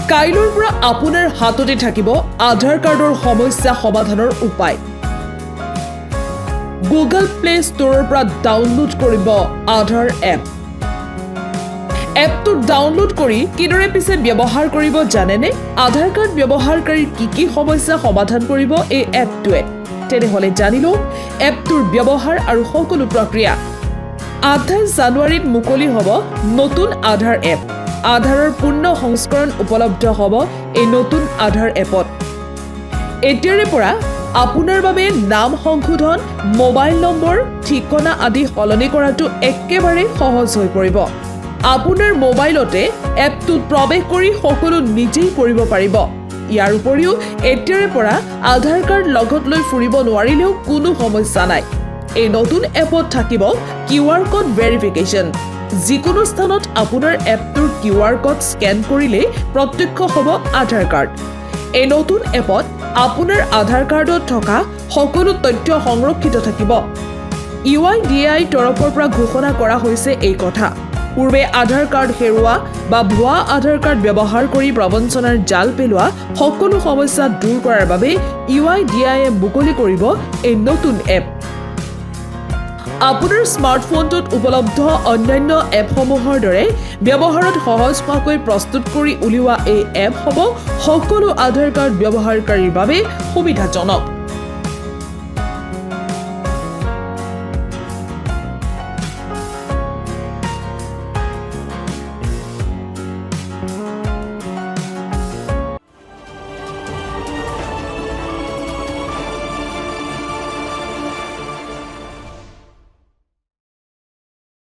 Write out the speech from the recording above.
কাইলৈৰ পৰা আপোনাৰ হাততে থাকিব আধাৰ কাৰ্ডৰ সমস্যা সমাধানৰ উপায়। গুগল প্লে ষ্ট'ৰৰ পৰা ডাউনলোড কৰিব আধাৰ এপ। এপটো ডাউনলোড কৰি কিদৰে পিছে ব্যৱহাৰ কৰিব জানেনে? আধাৰ কাৰ্ড ব্যৱহাৰকাৰীৰ কি কি সমস্যা সমাধান কৰিব এই এপটোৱে? তেনেহ'লে জানি লওক এপটোৰ ব্যৱহাৰ আৰু সকলো প্ৰক্ৰিয়া। 28 জানুৱাৰীত মুকলি হ'ব নতুন আধাৰ এপ। আধাৰৰ পূৰ্ণ সংস্কৰণ উপলব্ধ হ'ব এই নতুন আধাৰ এপত। এতিয়াৰে পৰা আপোনাৰ বাবে নাম সংশোধন, মোবাইল নম্বৰ, ঠিকনা আদি সলনি কৰাটো একেবাৰে সহজ হৈ পৰিব। আপোনাৰ মোবাইলতে এপটোত প্ৰৱেশ কৰি সকলো নিজেই কৰিব পাৰিব। ইয়াৰ উপৰিও এতিয়াৰে পৰা আধাৰ কাৰ্ড লগত লৈ ফুৰিব নোৱাৰিলেও কোনো সমস্যা নাই। এই নতুন এপত থাকিব কিউ আৰ ক'ড ভেৰিফিকেশ্যন। যিকোনো স্থানত আপোনাৰ এপটোৰ কিউ আৰ ক'ড স্কেন কৰিলেই প্ৰত্যক্ষ হ'ব আধাৰ কাৰ্ড। এই নতুন এপত আপোনাৰ আধাৰ কাৰ্ডত থকা সকলো তথ্য সংৰক্ষিত থাকিব। ইউ আই ডি আই তৰফৰ পৰা ঘোষণা কৰা হৈছে এই কথা। পূৰ্বে আধাৰ কাৰ্ড হেৰুওৱা বা ভুৱা আধাৰ কাৰ্ড ব্যৱহাৰ কৰি প্ৰবঞ্চনাৰ জাল পেলোৱা সকলো সমস্যা দূৰ কৰাৰ বাবে ইউ আই ডি আইয়ে মুকলি কৰিব এই নতুন এপ। আপোনাৰ স্মাৰ্টফোনটোত উপলব্ধ অন্যান্য এপসমূহৰ দৰে ব্যৱহাৰত সহজ হোৱাকৈ প্ৰস্তুত কৰি উলিওৱা এই এপ হ'ব সকলো আধাৰ কাৰ্ড ব্যৱহাৰকাৰীৰ বাবে সুবিধাজনক।